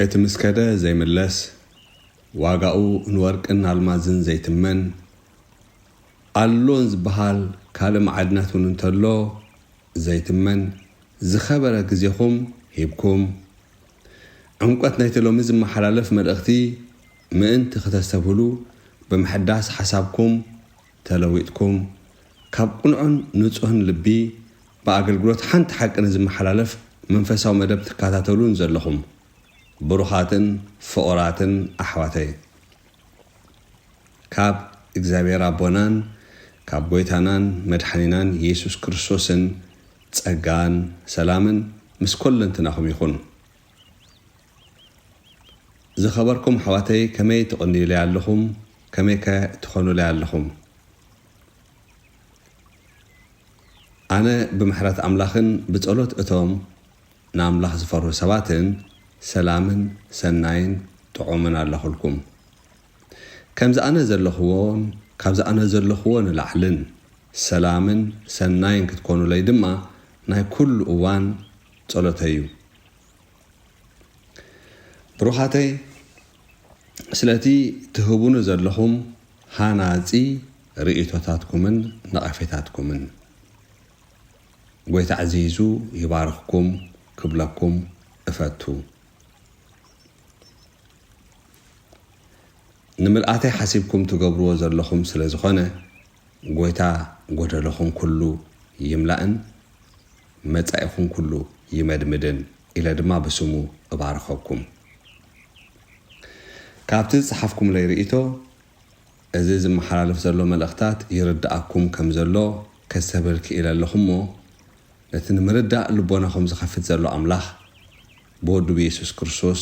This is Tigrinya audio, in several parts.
እቲ ምስ ከደ ዘይምለስ፣ ዋጋኡ ንወርቅን ኣልማዝን ዘይትመን፣ ኣሎን ዝበሃል ካልእ መዓድናት እውን እንተሎ ዘይትመን፣ ዝኸበረ ግዜኹም ሂብኩም፣ ዕምቆት ናይቲ ሎሚ ዝመሓላለፍ መልእኽቲ ምእንቲ ክተስተብህሉ፣ ብምሕዳስ ሓሳብኩም ተለዊጥኩም፣ ካብ ቅኑዕን ንጹህን ልቢ ብኣገልግሎት ሓንቲ ሓቂ ንዝመሓላለፍ መንፈሳዊ መደብ ትከታተሉ ንዘለኹም ብሩኻትን ፍቑራትን ኣሕዋተይ፣ ካብ እግዚኣብሔር ኣቦናን ካብ ጐይታናን መድሓኒናን የሱስ ክርስቶስን ጸጋን ሰላምን ምስ ኰለንትናኹም ይኹን። ዝኸበርኩም ኣሕዋተይ፣ ከመይ ትቕንዩለይ ኣለኹም? ከመይከ ትኾኑለይ ኣለኹም? ኣነ ብምሕረት ኣምላኽን ብጸሎት እቶም ንኣምላኽ ዝፈርሁ ሰባትን ሰላምን ሰናይን ጥዑምን ኣለኹልኩም። ከምዚ ኣነ ዘለኽዎን ካብዚ ኣነ ዘለኽዎ ንላዕልን ሰላምን ሰናይን ክትኮኑለይ ድማ ናይ ኩሉ እዋን ጸሎተይ እዩ። ብሩኻተይ፣ ስለቲ ትህቡኒ ዘለኹም ሃናጺ ርእይቶታትኩምን ነቐፌታትኩምን፣ ጐይታ ኣዕዚዙ ይባርኽኩም ክብለኩም እፈቱ። ንምልኣተይ ሓሲብኩም ትገብርዎ ዘለኹም ስለ ዝኾነ፣ ጐይታ ጐደሎኹም ኩሉ ይምላእን መጻኢኹም ኩሉ ይመድምድን ኢለ ድማ ብስሙ እባርኸኩም። ካብቲ ዝጸሓፍኩምለይ ርእይቶ፣ እዚ ዝመሓላለፍ ዘሎ መልእኽታት ይርድኣኩም ከም ዘሎ ከስተብህል ክኢለ ኣለኹ እሞ፣ ነቲ ንምርዳእ ልቦናኹም ዝኸፍት ዘሎ ኣምላኽ ብወዱ ብየሱስ ክርስቶስ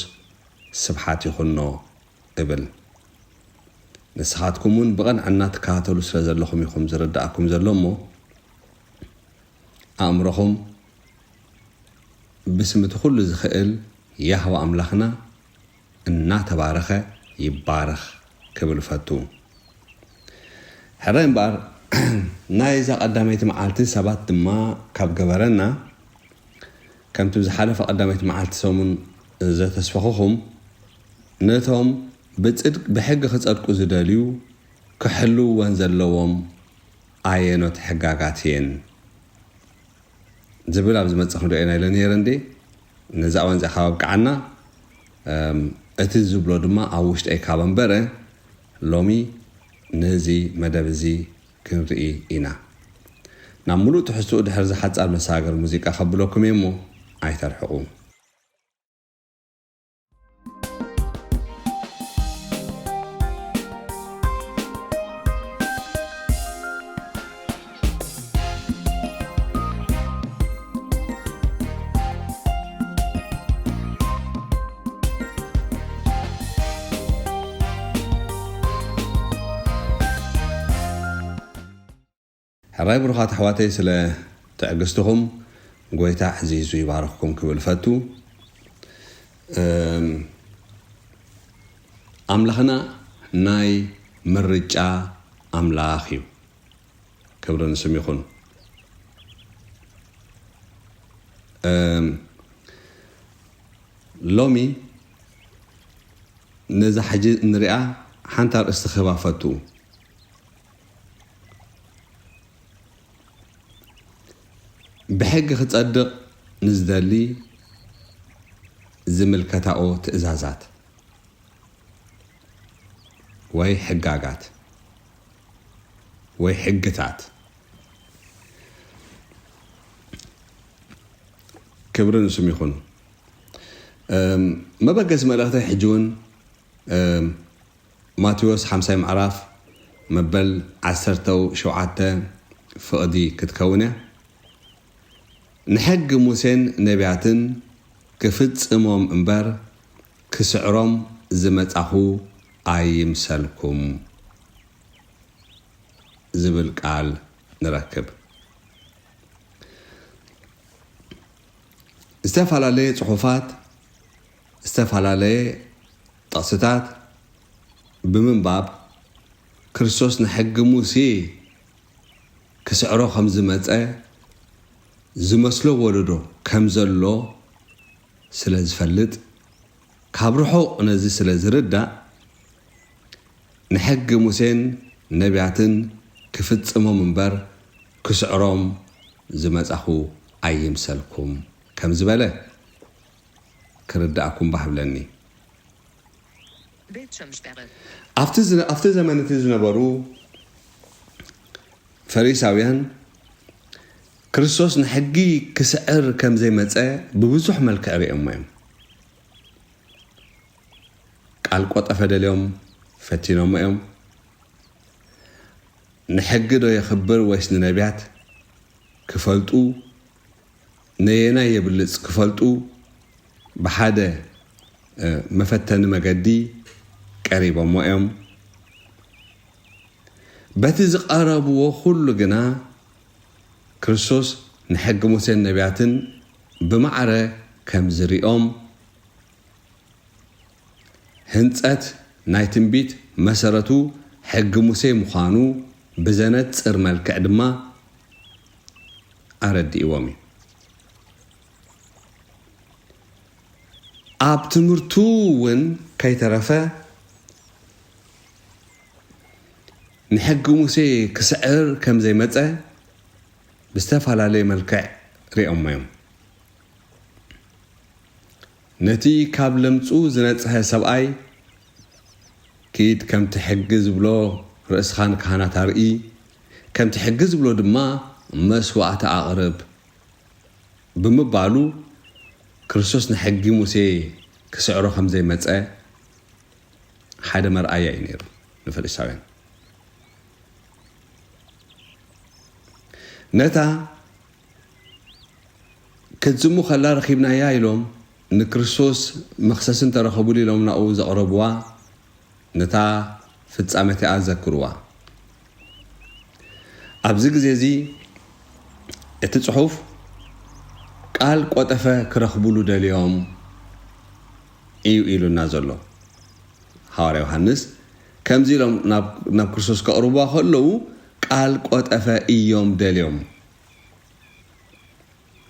ስብሓት ይኹኖ እብል። ንስኻትኩም እውን ብቐንዕና ትከታተሉ ስለ ዘለኹም ኢኹም ዝርድኣኩም ዘሎ እሞ፣ ኣእምሮኹም ብስም እቲ ኩሉ ዝኽእል ያህዋ ኣምላኽና እናተባረኸ ይባረኽ ክብል እፈቱ። ሕራይ እምበኣር፣ ናይዛ ቀዳመይቲ መዓልቲ ሰባት ድማ ካብ ገበረና፣ ከምቲ ብዝሓለፈ ቀዳመይቲ መዓልቲ ሰሙን ዘተስፈኹኹም፣ ነቶም ብጽድቅ-፣ ብሕጊ ክጸድቁ ዝደልዩ ክሕልውወን ዘለዎም ኣየኖት ሕጋጋት እየን? ዝብል ኣብ ዝመጽእ ክንሪኦ ኢና ኢለ ነይረ እንዴ። ነዛ እዋን እዚኣ ካብ ኣብቅዓና፣ እም፣ እቲ ዝብሎ ድማ ኣብ ውሽጠይ ካብ ኣንበረ፣ ሎሚ ነዚ መደብ እዚ ክንርኢ ኢና። ናብ ምሉእ ትሕዝትኡ ድሕሪ ዝሓጻር መሰጋገሪ ሙዚቃ ከብለኩም እየ እሞ ኣይተርሕቑ። ሕራይ ብሩኻት ኣሕዋተይ፣ ስለ ትዕግስትኹም ጐይታ ዕዚዙ ይባርኽኩም ክብል እፈቱ። እም፣ ኣምላኽና ናይ ምርጫ ኣምላኽ እዩ። ክብሪ ንስም ይኹን። እም፣ ሎሚ ነዛ ሕጂ እንሪኣ ሓንቲ ኣርእስቲ ክህባ ፈቱ። ብሕጊ ክጸድቕ ንዝደሊ ዝምልከታኦ ትእዛዛት ወይ ሕጋጋት ወይ ሕግታት። ክብሪ ንስም ይኹን። እም፣ መበገሲ መልእኽተይ ሕጂ እውን፣ እም፣ ማቴዎስ ሓምሳይ ምዕራፍ መበል ዓሰርተው ሸውዓተ ፍቕዲ ክትከውን እያ። ንሕጊ ሙሴን ነቢያትን ክፍጽሞም እምበር ክስዕሮም ዝመጻኹ ኣይምሰልኩም ዝብል ቃል ንረክብ። ዝተፈላለየ ጽሑፋት፣ ዝተፈላለየ ጥቕስታት ብምንባብ ክርስቶስ ንሕጊ ሙሴ ክስዕሮ ከም ዝመጸ ዝመስሎ ወለዶ ከም ዘሎ ስለ ዝፈልጥ፣ ካብ ርሑቕ ነዚ ስለ ዝርዳእ፣ ንሕጊ ሙሴን ነቢያትን ክፍጽሞም እምበር ክስዕሮም ዝመጻኹ ኣይምሰልኩም ከም ዝበለ ክርድኣኩም ባህ ብለኒ። Bildschirmsperre. ኣብቲ ዝ- ኣብቲ ዘመን እቲ ዝነበሩ ፈሪሳውያን ክርስቶስ ንሕጊ ክስዕር ከም ዘይመጸ ብብዙሕ መልክዕ ርእዮሞ እዮም። ቃል ቆጠፈ ደልዮም ፈቲኖሞ እዮም። ንሕጊ ዶ የኽብር ወይስ ንነቢያት ክፈልጡ፣ ነየናይ የብልጽ ክፈልጡ ብሓደ መፈተኒ መገዲ ቀሪቦሞ እዮም። በቲ ዝቐረብዎ ኩሉ ግና ክርስቶስ ንሕጊ ሙሴን ነቢያትን ብማዕረ ከም ዝሪኦም፣ ህንጸት ናይ ትንቢት መሰረቱ ሕጊ ሙሴ ምዃኑ ብዘነጽር መልክዕ ድማ ኣረዲእዎም እዩ። ኣብ ትምህርቱ እውን ከይተረፈ ንሕጊ ሙሴ ክስዕር ከም ዘይመጸ ብዝተፈላለየ መልክዕ ሪኦሞ እዮም። ነቲ ካብ ለምጹ ዝነጽሀ ሰብኣይ፣ ኪድ ከምቲ ሕጊ ዝብሎ ርእስኻ ንካህናት ኣርኢ፣ ከምቲ ሕጊ ዝብሎ ድማ መስዋእቲ ኣቕርብ ብምባሉ፣ ክርስቶስ ንሕጊ ሙሴ ክስዕሮ ከም ዘይመጸ ሓደ መርኣያ እዩ ነይሩ ንፈሪሳውያን። ነታ ክትዝሙ ከላ ረኺብናያ ኢሎም ንክርስቶስ መኽሰሲ እንተረኸቡሉ ኢሎም ናብኡ ዘቕረብዋ ነታ ፍጻመ እቲኣ ዘክርዋ። ኣብዚ ግዜ እዚ እቲ ጽሑፍ ቃል ቆጠፈ ክረኽቡሉ ደልዮም እዩ ኢሉና ዘሎ። ሃዋርያ ዮሃንስ ከምዚ ኢሎም ናብ ናብ ክርስቶስ ከቕርብዋ ከለዉ ቃል ቆጠፈ እዮም ደልዮም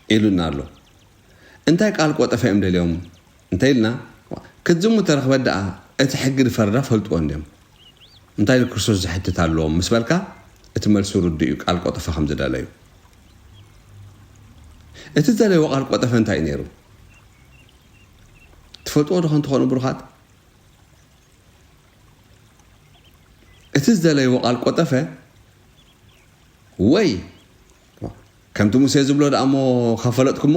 ኢሉና ኣሎ። እንታይ ቃል ቆጠፈ እዮም ደልዮም እንተ ኢልና፣ ክትዝሙ ተረኽበት ደኣ እቲ ሕጊ ዝፈርዳ ፈልጥዎ እንድዮም። እንታይ ንክርስቶስ ዝሕትት ኣለዎም ምስ በልካ፣ እቲ መልሲ ርዱእ እዩ፣ ቃል ቆጠፈ ከም ዝደለዩ። እቲ ዝደለይዎ ቃል ቆጠፈ እንታይ እዩ ነይሩ? ትፈልጥዎ ዶ ኾን ትኾኑ ብሩኻት? እቲ ዝደለይዎ ቃል ቆጠፈ ወይ ከምቲ ሙሴ ዝብሎ ደኣ እሞ ካብ ፈለጥኩሞ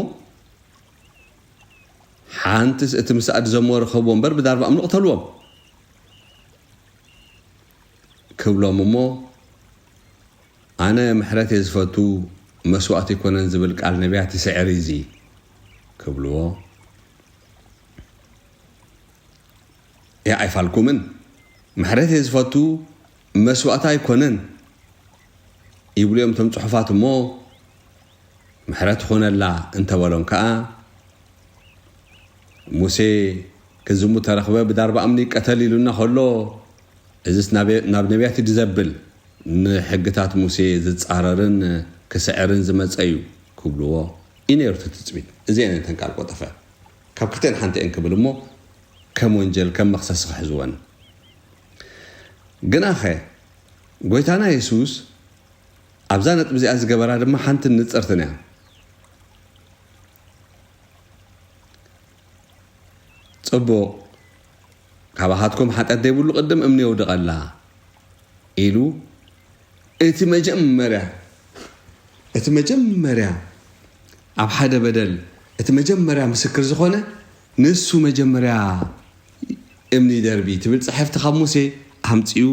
ሓንቲ እቲ ምሳእ ድዘሞ ርኸብዎ እምበር ብዳርባ እምኒ ቅተልዎም ክብሎም እሞ ኣነ ምሕረት እየ ዝፈቱ መስዋእቲ ኣይኮነን ዝብል ቃል ነቢያት ይስዕር እዩ እዚ ክብልዎ እያ ኣይፋልኩምን ምሕረት እየ ዝፈቱ መስዋእቲ ኣይኮነን ይብሉ እዮም እቶም ጽሑፋት እሞ ምሕረት ይኹነላ እንተበሎም ከኣ ሙሴ ክዝሙ ተረኽበ ብዳርባ እምኒ ይቀተል ኢሉና ከሎ እዚስ ናብ ነቢያት እዩ ዘብል ንሕግታት ሙሴ ዝጻረርን ክስዕርን ዝመጸ እዩ ክብልዎ እዩ ነይሩ እቲ ትጽቢት። እዚአን እተን ቃል ቆጠፈ ካብ ክልተን ሓንቲ እየን ክብል እሞ ከም ወንጀል ከም መኽሰሲ ክሕዝወን። ግናኸ ጎይታና የሱስ ኣብዛ ነጥቢ እዚኣ ዝገበራ ድማ ሓንትን ንጽርትን እያ። ጽቡቕ፣ ካባኻትኩም ሓጢኣት ዘይብሉ ቅድም እምኒ የውድቐላ ኢሉ እቲ መጀመርያ እቲ መጀመርያ ኣብ ሓደ በደል እቲ መጀመርያ ምስክር ዝኾነ ንሱ መጀመርያ እምኒ ደርቢ ትብል ጽሕፍቲ ካብ ሙሴ ኣምጺኡ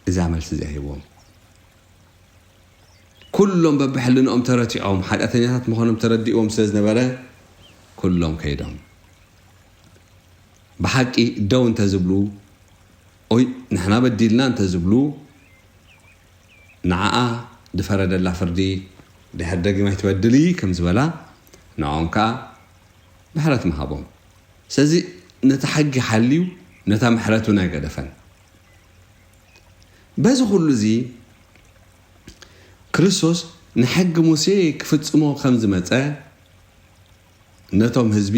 እዛ መልሲ እዚኣ ሂብዎም። ኩሎም በብሕልንኦም ተረቲዖም ሓጢኣተኛታት ምዃኖም ተረዲእዎም ስለ ዝነበረ ኩሎም ከይዶም ብሓቂ ደው እንተዝብሉ ኦይ ንሕና በዲልና እንተዝብሉ ንዓኣ ዝፈረደላ ፍርዲ ድሕር ደጊም ኣይትበድሊ ከም ዝበላ ንዕኦም ከዓ ምሕረት ምሃቦም። ስለዚ ነቲ ሓጊ ሓልዩ ነታ ምሕረት እውን ኣይገደፈን። በዚ ኩሉ እዚ ክርስቶስ ንሕጊ ሙሴ ክፍጽሞ ከም ዝመጸ ነቶም ህዝቢ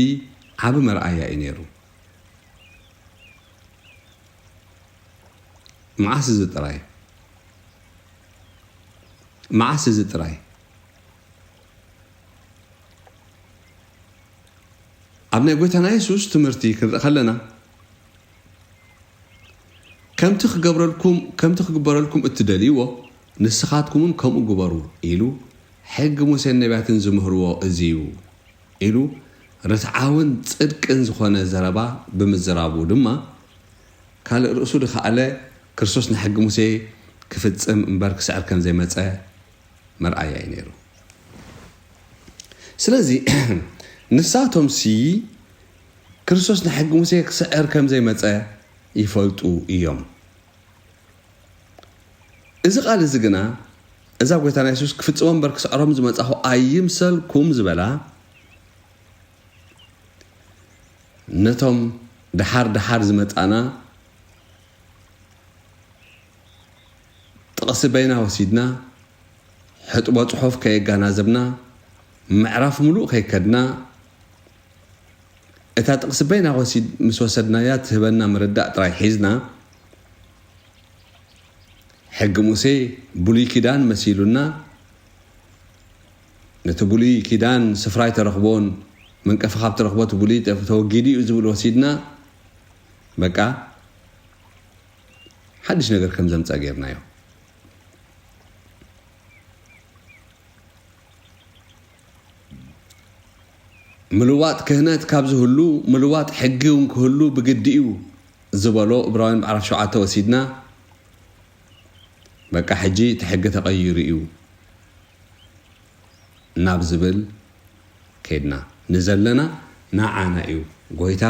ዓቢ መርኣያ እዩ ነይሩ። መዓስ እዚ ጥራይ? መዓስ እዚ ጥራይ? ኣብ ናይ ጎይታና የሱስ ትምህርቲ ክንርኢ ከለና፣ "ከምቲ ክገብረልኩም፣ ከምቲ ክግበረልኩም እትደልይዎ፣ ንስኻትኩም እውን ከምኡ ግበሩ" ኢሉ፣ "ሕጊ ሙሴን ነቢያትን ዝምህርዎ እዚ እዩ" ኢሉ፣ ርትዓውን ጽድቅን ዝኾነ ዘረባ ብምዝራቡ ድማ፣ ካልእ ርእሱ ዝኸኣለ ክርስቶስ ንሕጊ ሙሴ ክፍጽም እምበር ክስዕር ከም ዘይመጸ መርኣያ እዩ ነይሩ። ስለዚ ንሳቶምሲ ክርስቶስ ንሕጊ ሙሴ ክስዕር ከም ዘይመጸ ይፈልጡ እዮም። እዚ ቃል እዚ ግና፣ እዛ ጎይታና የሱስ ክፍጽሞ እምበር ክስዕሮም ዝመጻኹ ኣይምሰልኩም ዝበላ፣ ነቶም ደሓር ደሓር ዝመጻና ጥቕሲ በይና ወሲድና፣ ሕጥቦ ጽሑፍ ከየጋናዘብና፣ ምዕራፍ ምሉእ ከይከድና፣ እታ ጥቕሲ በይና ወሲድ-፣ ምስ ወሰድናያ ትህበና ምርዳእ ጥራይ ሒዝና፣ ሕጊ ሙሴ ብሉይ ኪዳን መሲሉና፣ ነቲ ብሉይ ኪዳን ስፍራ ኣይተረኽቦን፣ መንቀፊ ካብ ተረኽቦ እቲ ብሉይ ተ-፣ ተወጊዱ እዩ ዝብል ወሲድና፣ በቃ ሓድሽ ነገር ከም ዘምጸ ጌርናዮ። ምልዋጥ ክህነት ካብ ዝህሉ፣ ምልዋጥ ሕጊ እውን ክህሉ ብግዲ እዩ ዝበሎ እብራውያን ምዕራፍ ሸውዓተ ወሲድና፣ በቃ ሕጂ እቲ ሕጊ ተቐይሩ እዩ ናብ ዝብል ከይድና። ንዘለና ንዓና እዩ ጎይታ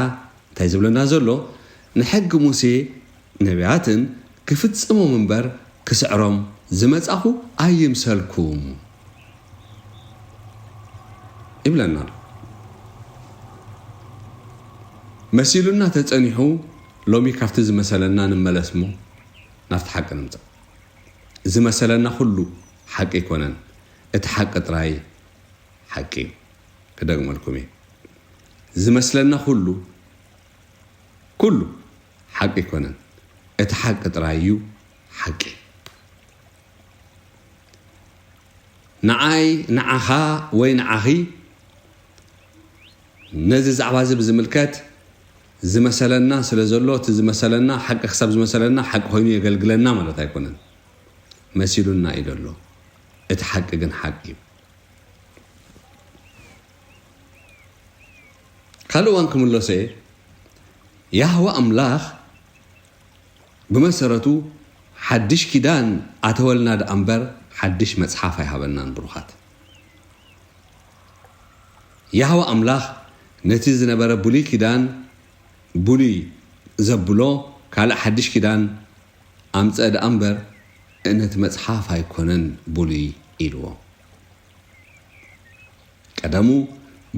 እንታይ ዝብለና ዘሎ? ንሕጊ ሙሴ ነቢያትን ክፍጽሞም እምበር ክስዕሮም ዝመጻኹ ኣይምሰልኩም ይብለና ኣሎ። መሲሉና ተጸኒሑ፣ ሎሚ ካብቲ ዝመሰለና ንመለስ እሞ ናብቲ ሓቂ ንምጻእ። ዝመሰለና ኩሉ ሓቂ ኣይኮነን፣ እቲ ሓቂ ጥራይ ሓቂ እዩ። ክደግመልኩም እየ። ዝመስለና ኩሉ፣ ኩሉ ሓቂ ኣይኮነን፣ እቲ ሓቂ ጥራይ እዩ ሓቂ። ንዓይ፣ ንዓኻ ወይ ንዓኺ ነዚ ዛዕባ እዚ ብዝምልከት ዝመሰለና ስለ ዘሎ፣ እቲ ዝመሰለና ሓቂ ክሳብ ዝመሰለና ሓቂ ኮይኑ የገልግለና ማለት ኣይኮነን። መሲሉና እዩ ዘሎ። እቲ ሓቂ ግን ሓቂ እዩ። ካልእ እዋን ክምለሶ እየ። ያህዋ ኣምላኽ ብመሰረቱ ሓድሽ ኪዳን ኣተወልና ደኣ እምበር ሓድሽ መጽሓፍ ኣይሃበናን ብሩኻት። ያህዋ ኣምላኽ ነቲ ዝነበረ ብሉይ ኪዳን ብሉይ ዘብሎ ካልእ ሓድሽ ኪዳን ኣምጸ ደኣ እምበር ነቲ መጽሓፍ ኣይኮነን ብሉይ ኢልዎ። ቀደሙ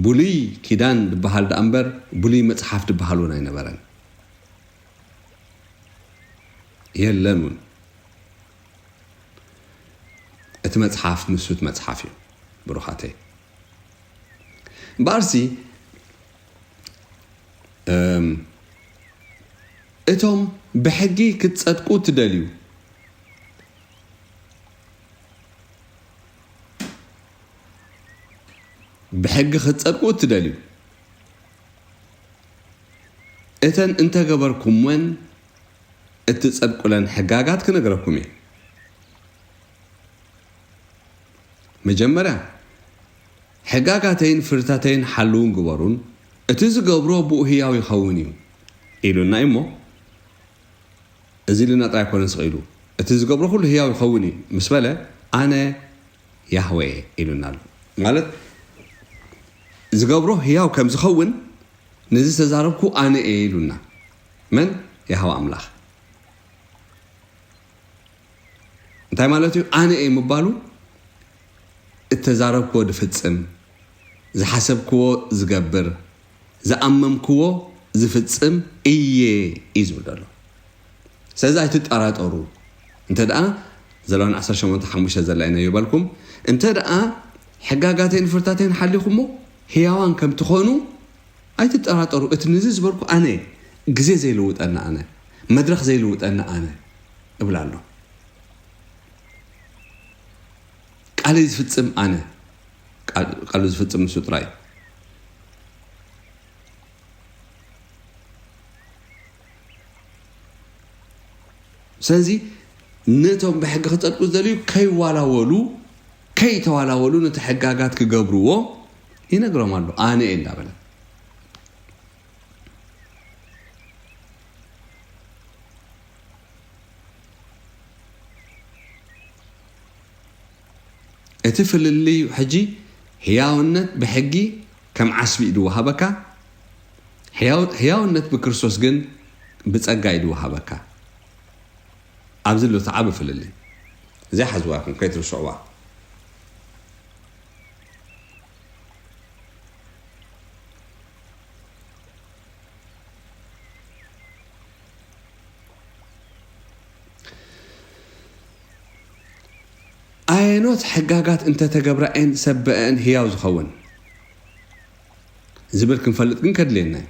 ብሉይ ኪዳን ዝበሃል ደኣ እምበር ብሉይ መጽሓፍ ዝበሃል እውን ኣይነበረን። የለን እውን። እቲ መጽሓፍ ንሱ እቲ መጽሓፍ እዩ። ብሩኻተይ። እምበኣርሲ፣ እም፣ እቶም ብሕጊ ክትጸድቁ ትደልዩ፣ ብሕጊ ክትጸድቁ እትደልዩ፣ እተን እንተገበርኩምወን እትጸድቁለን ሕጋጋት ክነግረኩም እየ። መጀመርያ፣ ሕጋጋተይን ፍርድታተይን ሓልዉን ግበሩን፣ እቲ ዝገብሮ ብኡ ህያው ይኸውን እዩ ኢሉና እዩ እሞ፣ እዚ ኢሉና ጥራይ ኣይኮነን ስቕ ኢሉ፣ እቲ ዝገብሮ ኩሉ ህያው ይኸውን እዩ ምስ በለ፣ ኣነ ያህወ እየ ኢሉና ኣሎ። ማለት፣ ዝገብሮ ህያው ከም ዝኸውን፣ ነዚ ዝተዛረብኩ ኣነ እየ ኢሉና። መን? ያህወ ኣምላኽ። እንታይ ማለት እዩ? ኣነ እየ ምባሉ፣ እተዛረብክዎ ዝፍጽም፣ ዝሓሰብክዎ ዝገብር፣ ዝኣመምክዎ ዝፍጽም እየ እዩ ዝብል ዘሎ። ስለዚ ኣይትጠራጠሩ። እንተ ደኣ ዘለዋን ዓሰርተ ሸሞንተ ሓሙሽተ ዘላ ኢና ይበልኩም። እንተ ደኣ ሕጋጋተይን ፍርድታተይን ሓሊኹሞ፣ ህያዋን ከም ትኾኑ ኣይትጠራጠሩ። እቲ ንዚ ዝበልኩ ኣነ፣ ግዜ ዘይልውጠኒ ኣነ፣ መድረኽ ዘይልውጠኒ ኣነ። እብል ኣሎ። ቃለይ ዝፍጽም ኣነ፣ ቃል-፣ ቃሉ ዝፍጽም ንሱ ጥራይ። ስለዚ ነቶም ብሕጊ ክጸድቁ ዝደልዩ ከይዋላወሉ፣ ከይተዋላወሉ ነቲ ሕጋጋት ክገብርዎ ይነግሮም ኣሎ። ኣነ እየ እንዳበለ። እቲ ፍልልዩ ሕጂ ህያውነት ብሕጊ ከም ዓስቢ እዩ ዝወሃበካ፣ ህያው-፣ ህያውነት ብክርስቶስ ግን ብጸጋ እዩ ዝወሃበካ። ኣብዚ ኣሎ እቲ ዓቢ ፍልልይ። እዚኣ ሓዝዋ ኢኹም ከይትርስዕዋ። ኣየኖት ሕጋጋት እንተተገብራ እየን ሰብ ብአን ህያው ዝኸውን ዝብል ክንፈልጥ ግን ከድልየና እዩ።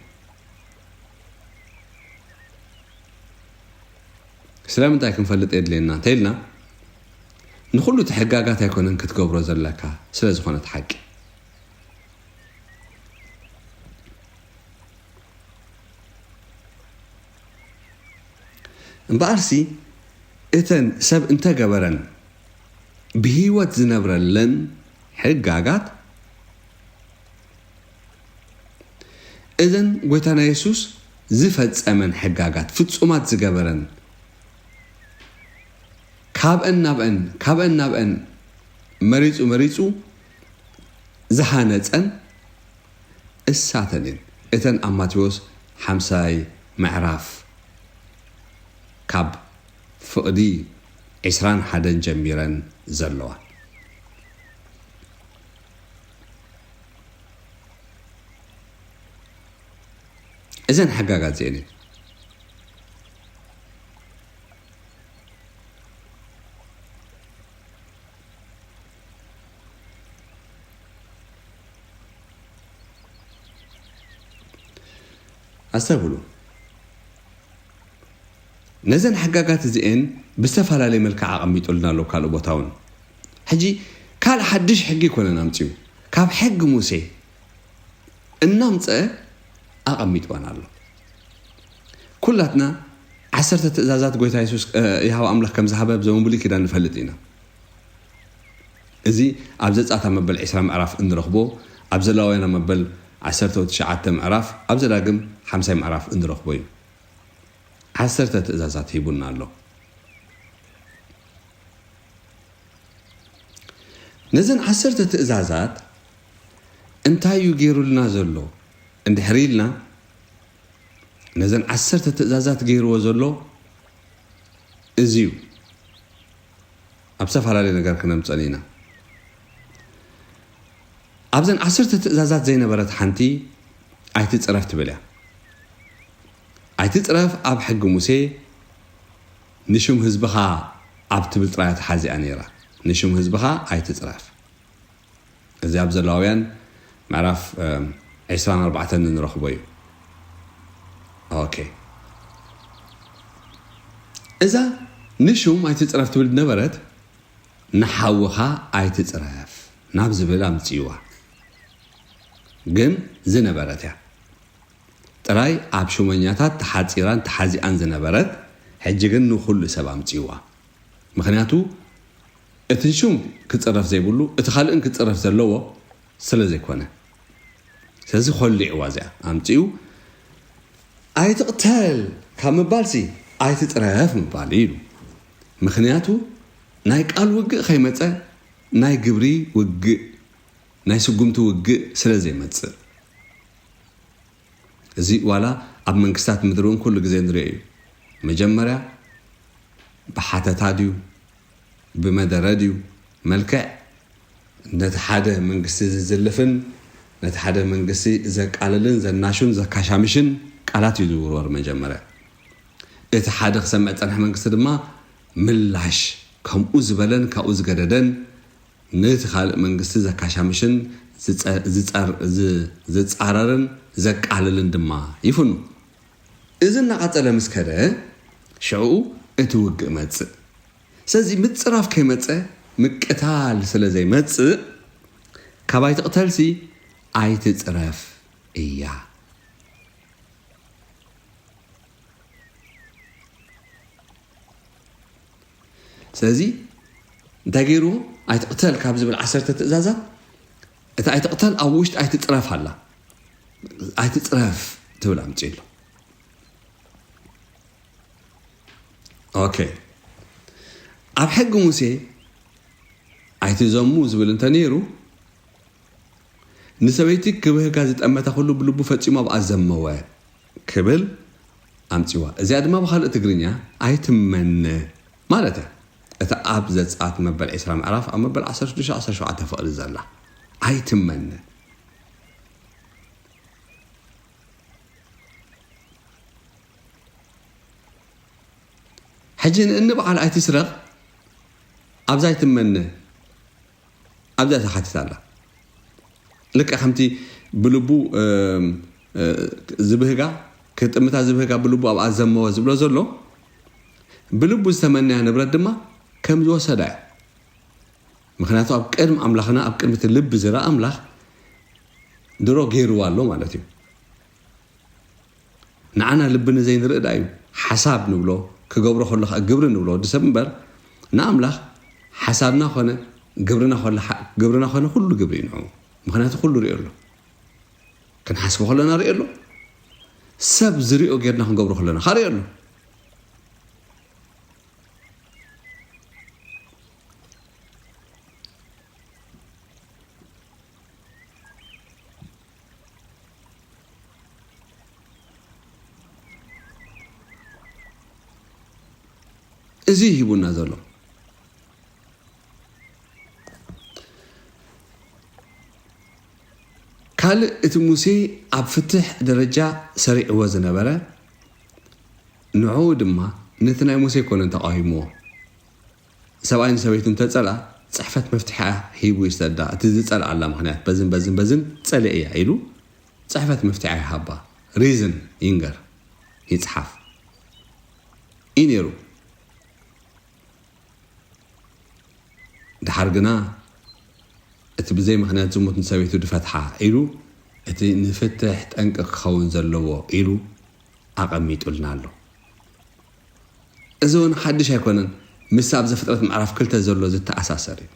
ስለምንታይ ክንፈልጥ የድልየና እንተኢልና፣ ንኹሉ እቲ ሕጋጋት ኣይኮነን ክትገብሮ ዘለካ፣ ስለ ዝኾነ እቲ ሓቂ። እምበኣርሲ እተን ሰብ እንተገበረን ብህይወት ዝነብረለን ሕጋጋት፣ እዘን ጎይታና የሱስ ዝፈጸመን ሕጋጋት ፍጹማት ዝገበረን፣ ካብአን ናብአን፣ ካብአን ናብአን መሪጹ መሪጹ ዝሃነጸን እሳተን እየን። እተን ኣብ ማቴዎስ ሓምሳይ ምዕራፍ ካብ ፍቕዲ ዕስራን ሓደን ጀሚረን ዘለዋ። እዘን ሕጋጋት እዚአን እየን። ኣስተብህሉ። ነዘን ሕጋጋት እዚኤን ብዝተፈላለየ መልክዕ ኣቐሚጡልና ኣሎ። ካልእ ቦታ እውን ሕጂ ካልእ ሓድሽ ሕጊ ኣይኮነን ኣምጺኡ። ካብ ሕጊ ሙሴ እናምጸ ኣቐሚጥዋን ኣሎ። ኩላትና ዓሰርተ ትእዛዛት ጎይታ የሱስ፣ እ፣ የሆዋ ኣምላኽ ከም ዝሃበ ብዘመን ብሉይ ኪዳን ንፈልጥ ኢና። እዚ ኣብ ዘጻታ መበል ዕስራ ምዕራፍ እንረኽቦ፣ ኣብ ዘሌዋውያን መበል ዓሰርተ ትሽዓተ ምዕራፍ፣ ኣብ ዘዳግም ሓምሳይ ምዕራፍ እንረኽቦ እዩ። ዓሰርተ ትእዛዛት ሂቡና ኣሎ። ነዘን ዓሰርተ ትእዛዛት እንታይ እዩ ገይሩልና ዘሎ እንድሕር ኢልና፣ ነዘን ዓሰርተ ትእዛዛት ገይርዎ ዘሎ እዚ እዩ። ኣብ ዝተፈላለየ ነገር ክነምጸን ኢና። ኣብዘን ዓሰርተ ትእዛዛት ዘይነበረት ሓንቲ ኣይትጽረፍ ትብል እያ። ኣይትጽረፍ ኣብ ሕጊ ሙሴ ንሽም ህዝብኻ ኣብ ትብል ጥራይ ተሓዚኣ ነይራ። ንሽም ህዝብኻ ኣይትጽረፍ። እዚ ኣብ ዘሌዋውያን ምዕራፍ፣ እም፣ ዕስራን ኣርባዕተን እንረኽቦ እዩ። ኦኬ። እዛ ንሹም ኣይትጽረፍ ትብል ነበረት፣ ንሓውኻ ኣይትጽረፍ ናብ ዝብል ኣምጽእዋ። ግን ዝነበረት እያ። ጥራይ ኣብ ሹመኛታት ተሓጺራን ተሓዚኣን ዝነበረት፣ ሕጂ ግን ንኹሉ ሰብ ኣምጽእዋ። ምኽንያቱ እቲ ሹም ክጽረፍ ዘይብሉ፣ እቲ ካልእን ክጽረፍ ዘለዎ ስለ ዘይኮነ። ስለዚ ኮሊዕዋ እዚኣ ኣምጺኡ፣ "ኣይትቕተል" ካብ ምባልሲ "ኣይትጽረፍ" ምባል ኢሉ። ምኽንያቱ ናይ ቃል ውግእ ከይመጸ ናይ ግብሪ ውግእ፣ ናይ ስጉምቲ ውግእ ስለ ዘይመጽእ። እዚ ዋላ ኣብ መንግስታት ምድሪ እውን ኩሉ ግዜ ንሪኦ እዩ። መጀመርያ ብሓተታ ድዩ፣ ብመደረ ድዩ፣ መልክዕ ነቲ ሓደ መንግስቲ ዝዝልፍን ነቲ ሓደ መንግስቲ ዘቃልልን ዘናሹን ዘካሻምሽን ቃላት እዩ ዝውርወር መጀመርያ። እቲ ሓደ ክሰምዕ ዝጸንሐ መንግስቲ ድማ ምላሽ ከምኡ ዝበለን ካብኡ ዝገደደን ነቲ ካልእ መንግስቲ ዘካሻምሽን ዝጸ-፣ ዝጸር-፣ ዝ-፣ ዝጻረርን ዘቃልልን ድማ ይፍኑ። እዚ እናቐጸለ ምስ ከደ፣ ሽዕኡ እቲ ውግእ መጽእ። ስለዚ ምጽራፍ ከይመጸ ምቅታል ስለ ዘይመጽእ፣ ካብ ኣይትቕተልሲ ኣይትጽረፍ እያ። ስለዚ እንታይ ገይርዎ? ኣይትቕተል ካብ ዝብል ዓሰርተ ትእዛዛት፣ እቲ ኣይትቕተል ኣብ ውሽጢ ኣይትጽረፍ ኣላ። ኣይትጽረፍ ትብል ኣምጺእሎ። ኦኬ። ኣብ ሕጊ ሙሴ ኣይትዘሙ ዝብል እንተ ነይሩ፣ ንሰበይቲ ክብህጋ ዝጠመተ ኩሉ ብልቡ ፈጺሙ ኣብኣ ዘመወ ክብል ኣምጺዋ። እዚኣ ድማ ብኻልእ ትግርኛ ኣይትመነ ማለት እያ። እቲ ኣብ ዘጸኣት መበል ዕስራ ምዕራፍ ኣብ መበል ዓሰርተ ሽዱሽተ ዓሰርተ ሸውዓተ ፍቕዲ ዘላ ኣይትመነ። ሕጂ ንእኒ በዓል ኣይትስረቕ ኣብዛ ኣይትመነ ኣብዛ ተሓቲታ ኣላ። ልክዕ ከምቲ ብልቡ፣ እም፣ እ፣ ዝብህጋ፣ ክጥምታ ዝብህጋ ብልቡ ኣብኣ ዘመወ ዝብሎ ዘሎ፣ ብልቡ ዝተመነያ ንብረት ድማ ከም ዝወሰዳ እያ። ምኽንያቱ ኣብ ቅድሚ ኣምላኽና፣ ኣብ ቅድሚ እቲ ልቢ ዝረኣ ኣምላኽ ድሮ ገይርዋ ኣሎ ማለት እዩ። ንዓና ልቢ ንዘይንርኢ ደኣ እዩ ሓሳብ ንብሎ፣ ክገብሮ ከሎ ኸኣ ግብሪ ንብሎ ወዲ ሰብ እምበር፣ ንኣምላኽ ሓሳብና ኾነ ግብርና ኾነ፣ ግብርና ኾነ ኩሉ ግብሪ እዩ ንዕኡ። ምኽንያቱ ኩሉ ርእዮ ኣሎ። ክንሓስቦ ከለና ርእዮ ኣሎ። ሰብ ዝርእዮ ጌርና ክንገብሮ ከለና ኸኣ ርእዮ ኣሎ። እዚ ሂቡና ዘሎ። ካልእ እቲ ሙሴ ኣብ ፍትሕ ደረጃ ሰሪዕዎ ዝነበረ፣ ንዕኡ ድማ ነቲ ናይ ሙሴ ኣይኮነን ተቓዊምዎ። ሰብኣይ ንሰበይቱ እንተጸልኣ፣ ጽሕፈት መፍትሒ ሂቡ ይስደዳ። እቲ ዝጸልኣላ ምኽንያት በዝን በዝን በዝን ጸሊአ እያ ኢሉ ጽሕፈት መፍትሒ ይሃባ። ሪዝን ይንገር፣ ይጽሓፍ እዩ ነይሩ። ደሓር ግና እቲ ብዘይ ምኽንያት ዝሙት ንሰበይቱ ድፈትሓ ኢሉ እቲ ንፍትሕ ጠንቂ ክኸውን ዘለዎ ኢሉ ኣቐሚጡልና ኣሎ። እዚ እውን ሓድሽ ኣይኮነን፣ ምስ ኣብ ዘፍጥረት ምዕራፍ ክልተ ዘሎ ዝተኣሳሰር እዩ።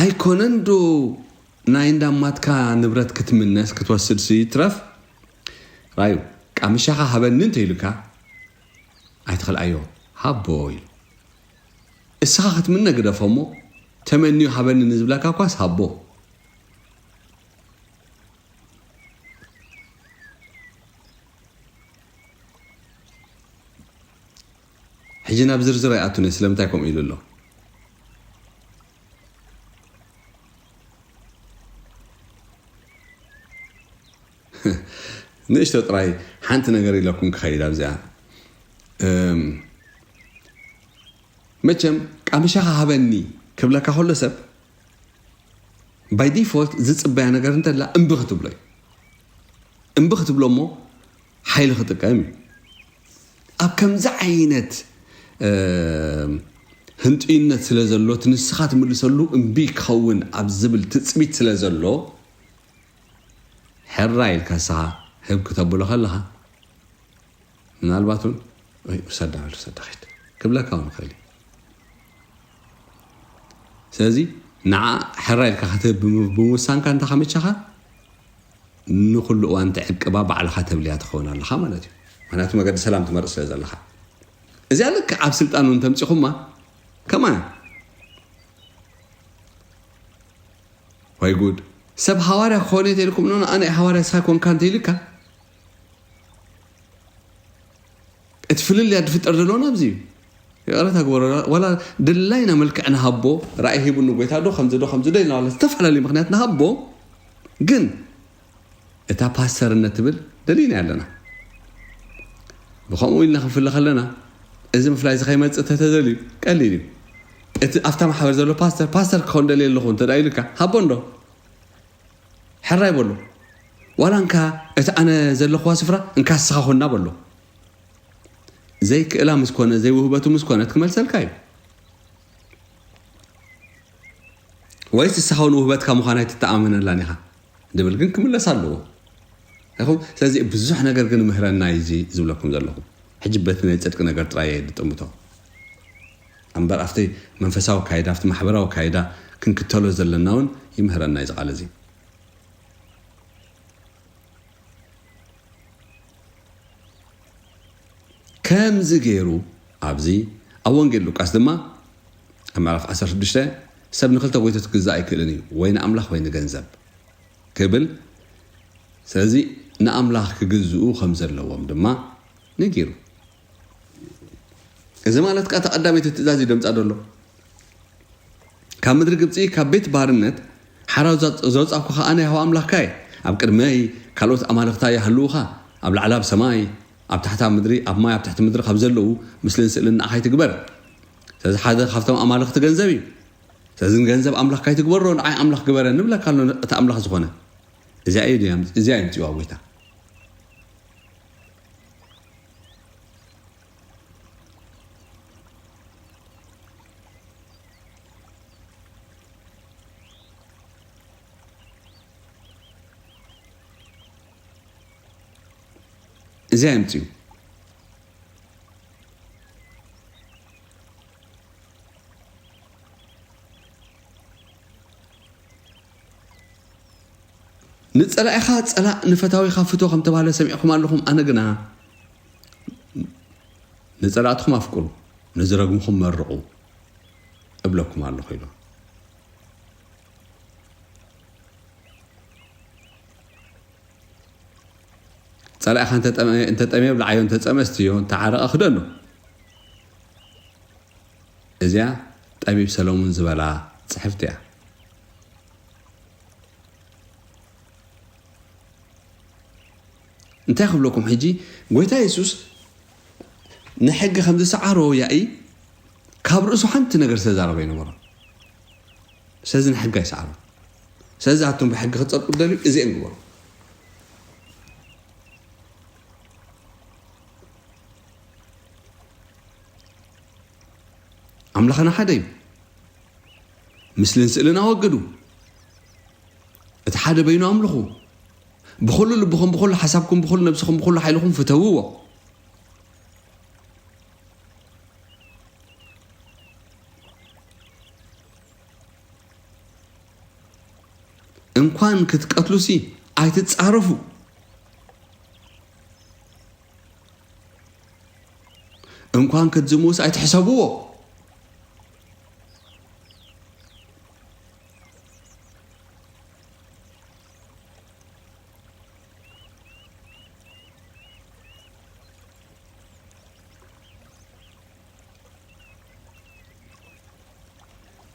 ኣይኮነን ዶ ናይ እንዳማትካ ንብረት ክትምነስ ክትወስድ ሲ ትረፍ? ራዩ፣ ቃምሻኻ ሃበኒ እንተ ኢሉካ፣ ኣይትኸልኣዮ፣ ሃቦ ኢሉ። እስኻ ክትምነ ግደፎ እሞ፣ ተመንዩ ሃበኒ ንዝብለካ እኳስ ሃቦ። ሕጂ ናብ ዝርዝር ኣይኣቱን እየ፣ ስለምንታይ ከምኡ ኢሉ ኣሎ? ንእሽቶ ጥራይ ሓንቲ ነገር ኢለኩም ክኸይድ ኣብዚኣ። እም፣ መቸም ቃምሻኻ ሃበኒ ክብለካ ከሎ ሰብ፣ ባይ ዲፎልት ዝጽበያ ነገር እንተላ እምቢ ክትብሎ እዩ። እምቢ ክትብሎ እሞ ሓይሊ ክጥቀም እዩ። ኣብ ከምዚ ዓይነት፣ እ፣ ህንጡይነት ስለ ዘሎ፣ እቲ ንስኻ ትምልሰሉ እምቢ ክኸውን ኣብ ዝብል ትጽቢት ስለ ዘሎ፣ ሕራይ ኢልካ ንስኻ ህብ ክተብሎ ከለኻ፣ ምናልባት እውን፣ "ወይ፣ ውሰዳ በል፣ ውሰዳ ኺድ" ክብለካ እውን ይኽእል እዩ። ስለዚ፣ ንዓ ሕራይ ኢልካ ክትህብ ብም-፣ ብምውሳንካ እንተ ኸመቻኻ፣ ንኹሉ እዋን ትዕቅባ ባዕልኻ ተብልያ ትኸውን ኣለኻ ማለት እዩ። ምኽንያቱ መገዲ ሰላም ትመርጽ ስለ ዘለኻ። እዚኣ ልክዕ ኣብ ስልጣን እውን ተምጺኹማ፣ ከማን። ወይ ጉድ። ሰብ ሃዋርያ ክኾን እየ ተኢልኩም፣ ኖ፣ ኣነ ሃዋርያ ንስኻ ኣይኮንካን ተኢልካ። እቲ ፍልልያ ዝፍጠር ዘሎ ናብዚ እዩ። ይቕረታ ግበሩ። ዋላ ድላይና መልክዕ ንሃቦ፣ ራእይ ሂቡኒ ጎይታ ዶ፣ ከምዚ ዶ፣ ከምዚ ዶ ኢልና ዋላ ዝተፈላለዩ ምኽንያት ንሃቦ፣ ግን እታ ፓስተርነት ትብል ደሊና ኣለና። ብኸምኡ ኢልና ክንፍለ ከለና፣ እዚ ምፍላይ እዚ ከይመጽእ ተተደልዩ ቀሊል እዩ። እቲ ኣብታ ማሕበር ዘሎ ፓስተር፣ "ፓስተር ክኸውን ደልየ ኣለኹ" እንተ ደኣ ኢሉካ፣ ሃቦ እንዶ። ሕራይ በሎ። ዋላ እንካ እቲ ኣነ ዘለኽዋ ስፍራ እንካ ንስኻ ኹና በሎ። ዘይክእላ ምስ ኮነ፣ ዘይውህበቱ ምስ ኮነት ክመልሰልካ እዩ። ወይስ ንስኻ እውን ውህበትካ ምዃና ኣይትተኣማመነላን ኢኻ ድብል ግን ክምለስ ኣለዎ። ኢኹም? ስለዚ ብዙሕ ነገር ግን ምህረና እዩ እዚ ዝብለኩም ዘለኹ። ሕጂ በቲ ናይ ጽድቂ ነገር ጥራይ እየ ዝጥምቶ። እምበር ኣብቲ መንፈሳዊ ኣካይዳ፣ ኣብቲ ማሕበራዊ ኣካይዳ ክንክተሎ ዘለና እውን ይምህረና እዩ እዚ ቃል እዚ። ከምዚ ገይሩ ኣብዚ ኣብ ወንጌል ሉቃስ ድማ ኣብ ምዕራፍ ዓሰርተ ሽዱሽተ፣ "ሰብ ንክልተ ጎይቶት ክግዛእ ኣይክእልን እዩ፣ ወይ ንኣምላኽ ወይ ንገንዘብ" ክብል፣ ስለዚ ንኣምላኽ ክግዝኡ ከም ዘለዎም ድማ ነጊሩ። እዚ ማለት ከኣ እቲ ቀዳመይቲ ትእዛዝ እዩ ደምጻ ዘሎ። "ካብ ምድሪ ግብጺ፣ ካብ ቤት ባርነት ሓራ ዘውጻ-፣ ዘውጻእኩኻ ኣነ ያህዋ ኣምላኽካ እየ። ኣብ ቅድመይ ካልኦት ኣማልኽታ ይሃልዉኻ፣ ኣብ ላዕሊ ኣብ ሰማይ፣ ኣብ ታሕቲ ኣብ ምድሪ፣ ኣብ ማይ ኣብ ትሕቲ ምድሪ ካብ ዘለዉ ምስልን ስእልን ንዓኻ ኣይትግበር። ስለዚ ሓደ ካብቶም ኣማልኽቲ ገንዘብ እዩ። ስለዚ ንገንዘብ ኣምላኽካ ኣይትግበሮ፣ ንዓይ ኣምላኽ ግበረኒ" ይብለካ ኣሎ እቲ ኣምላኽ ዝኾነ። እዚኣ እዩ ድያ-፣ እዚኣ እዩ ምጽዋ ጎይታ። እዚ ኣየምጽኡ። "ንጸላኢኻ ጸላእ፣ ንፈታዊኻ ፍቶ" ከም ተባህለ ሰሚዕኩም ኣለኹም። ኣነ ግና፣ "ንጸላእትኹም ኣፍቅሩ፣ ንዝረግምኹም መርቑ" እብለኩም ኣለኹ ኢሉ። ጸላኢኻ እንተጠመ-፣ እንተጠምየ ብልዓዮ፣ እንተጸመ ስትዮ፣ እንተዓረቐ ክደኖ። እዚኣ ጠቢብ ሰሎሞን ዝበላ ጽሕፍቲ እያ። እንታይ ክብለኩም ሕጂ፣ ጎይታ የሱስ ንሕጊ ከም ዝሰዓሮ ያኢ ካብ ርእሱ ሓንቲ ነገር ዝተዛረበ ኣይነበሮን። ስለዚ ንሕጊ ኣይሰዓሮን። ስለዚ ኣቱም ብሕጊ ክትጸድቁ ትደልዩ፣ እዚኤን ግበሩ። ኣምላኽና ሓደ እዩ። ምስልን ስእልን ኣወግዱ። እቲ ሓደ በይኑ ኣምልኹ። ብኹሉ ልብኹም፣ ብኹሉ ሓሳብኩም፣ ብኹሉ ነብስኹም፣ ብኹሉ ሓይልኹም ፍተውዎ። እንኳን ክትቀትሉሲ ኣይትጻረፉ። እንኳን ክትዝምውስ ኣይትሕሰብዎ።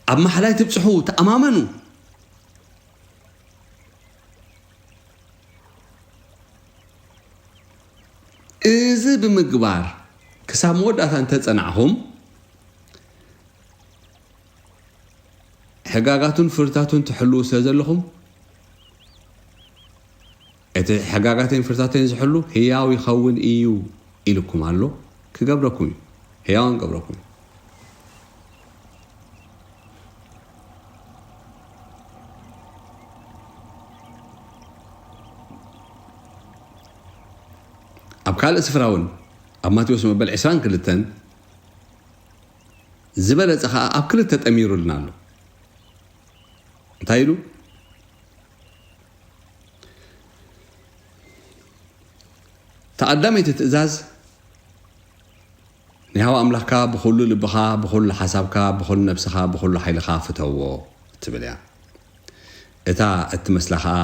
ኣብ ማሕላይ ትብጽሑ፣ ተኣማመኑ። እዚ ብምግባር ክሳብ መወዳእታ እንተጸናዕኹም፣ ሕጋጋቱን ፍርድታቱን ትሕልዉ ስለ ዘለኹም፣ እቲ ሕጋጋተይን ፍርድታተይን ዝሕሉ ህያው ይኸውን እዩ ኢልኩም ኣሎ፣ ክገብረኩም እዩ። ህያዋን ገብረኩም እዩ። ኣብ ካልእ ስፍራ እውን፣ ኣብ ማቴዎስ መበል ዕስራን ክልተን ዝበለጸ ኸኣ ኣብ ክልተ ጠሚሩልና ኣሎ። እንታይ ኢሉ? እታ ቀዳመይቲ ትእዛዝ፣ "ንያህዋ ኣምላኽካ ብኹሉ ልብኻ፣ ብኹሉ ሓሳብካ፣ ብኹሉ ነብስኻ፣ ብኹሉ ሓይልኻ ፍተዎ" እትብል እያ። እታ እትመስላ ኸኣ፣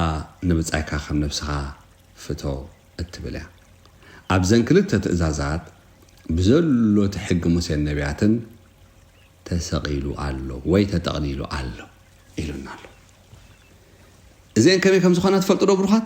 "ንብጻይካ ከም ነብስኻ ፍቶ" እትብል እያ። ኣብዘን ክልተ ትእዛዛት ብዘሎ እቲ ሕጊ ሙሴን ነቢያትን ተሰቒሉ ኣሎ ወይ ተጠቕሊሉ ኣሎ ኢሉና ኣሎ። እዚአን ከመይ ከም ዝኾና ትፈልጡ ዶ ብሩኻት?